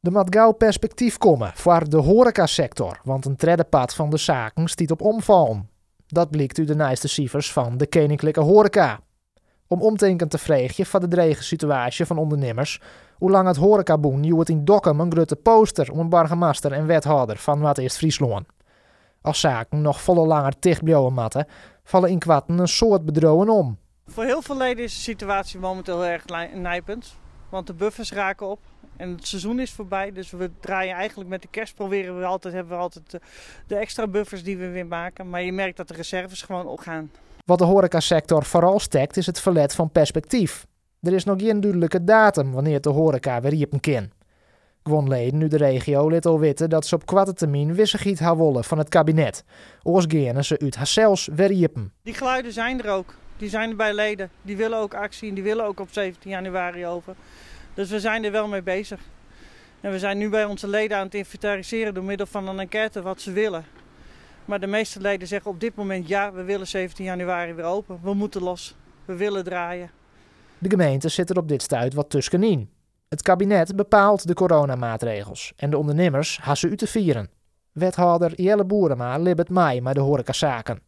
Der moat gau perspektyf komme foar de hoarekasektor, want in tredde part fan de saken stiet op omfallen. Dat blykt út de nijste sifers fan de Keninklike Hoareka. Om omtinken te freegjen foar de drege situaasje fan ûndernimmers, oerlanget Hoarekabûn hjoed yn Dokkum in grutte poster oan boargemaster en wethâlder fan Noardeast-Fryslân. As saken noch folle langer ticht bliuwe moatte, falle ynkoarten in soad bedriuwen om. Voor heel veel leden is de situatie momenteel erg nijpend. Want de buffers raken op en het seizoen is voorbij. Dus we draaien eigenlijk met de kerst proberen we altijd, hebben we altijd de extra buffers die we weer maken. Maar je merkt dat de reserves gewoon opgaan. Wat de hoarekasektor foaral stekt is it ferlet fan perspektyf. Der is noch gjin dúdlike datum wannear't de hoareka wer iepen kin. Guon leden út de regio litte al witte dat se op koarte termyn wissichheid ha wolle fan it kabinet. Oars geane se út harsels wer iepen. Die geluiden zijn er ook. Die zijn er bij leden. Die willen ook actie en die willen ook op 17 januari open. Dus we zijn er wel mee bezig. En we zijn nu bij onze leden aan het inventariseren door middel van een enquête wat ze willen. Maar de meeste leden zeggen op dit moment ja, we willen 17 januari weer open. We moeten los. We willen draaien. De gemeente sit der op dit stuit wat tuskenyn. It kabinet bepaalt de coronamaatregels en de ûndernimmers ha se út te fieren. Wethâlder Jelle Boerema libbet mei mei de hoarekasaken.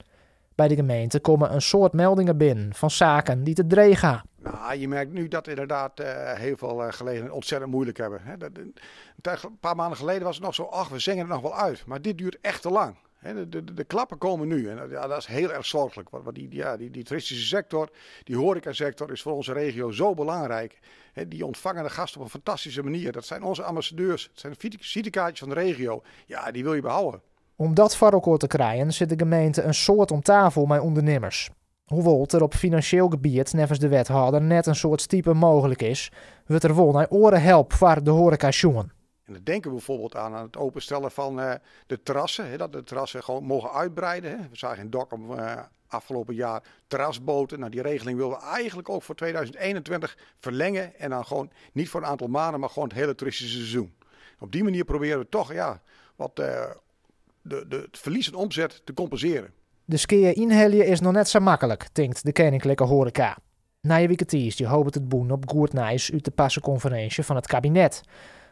By de gemeente komme in soad meldingen binnen fan saken dy't it dreech ha. Nou, je merkt nu dat inderdaad heel veel gelegenheden ontzettend moeilijk hebben. Hè. Een paar maanden geleden was het nog zo, ach, we zingen het nog wel uit. Maar dit duurt echt te lang. Hè, de klappen komen nu en ja, dat is heel erg zorgelijk. Want ja, die toeristische sector, die horecasector is voor onze regio zo belangrijk. Hè, die ontvangen de gasten op een fantastische manier. Dat zijn onze ambassadeurs, het zijn de visitekaartjes van de regio. Ja, die wil je behouden. Om dat foar elkoar te krijen sit de gemeente in soad om tafel mei ûndernimmers. Hoewol't der op finansjeel gebiet neffens de wethâlder net in soad stipe mooglik is, wurdt der wol nei oare help foar de hoareka sjoen. En dan denken we bijvoorbeeld aan het openstellen van de terrassen. Hè, dat de terrassen gewoon mogen uitbreiden. Hè. We zagen in Dokkum afgelopen jaar terrasboten. Nou, die regeling willen we eigenlijk ook voor 2021 verlengen. En dan gewoon niet voor een aantal maanden, maar gewoon het hele toeristische seizoen. Op die manier proberen we toch, ja, wat het verlies in omzet te compenseren. De skea ynhelje is noch net sa maklik, tinkt de Keninklike Hoareka. Nije wike tiisdei hopet it bûn op goed nijs út de parsekonferinsje fan it kabinet.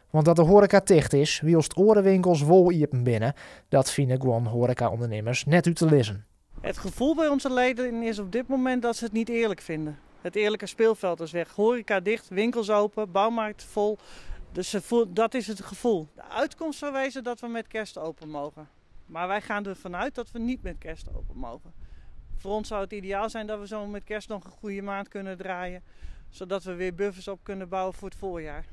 Want dat de hoareka ticht is, wylst oare winkels wol iepen binne, dat fine guon hoareka-ûndernimmers net út te lizzen. Het gevoel bij onze leden is op dit moment dat ze het niet eerlijk vinden. Het eerlijke speelveld is weg. Horeca dicht, winkels open, bouwmarkt vol. Dus dat is het gevoel. De uitkomst zou wezen dat we met kerst open mogen. Maar wij gaan ervan uit dat we niet met kerst open mogen. Voor ons zou het ideaal zijn dat we zo met kerst nog een goede maand kunnen draaien. Zodat we weer buffers op kunnen bouwen voor het voorjaar.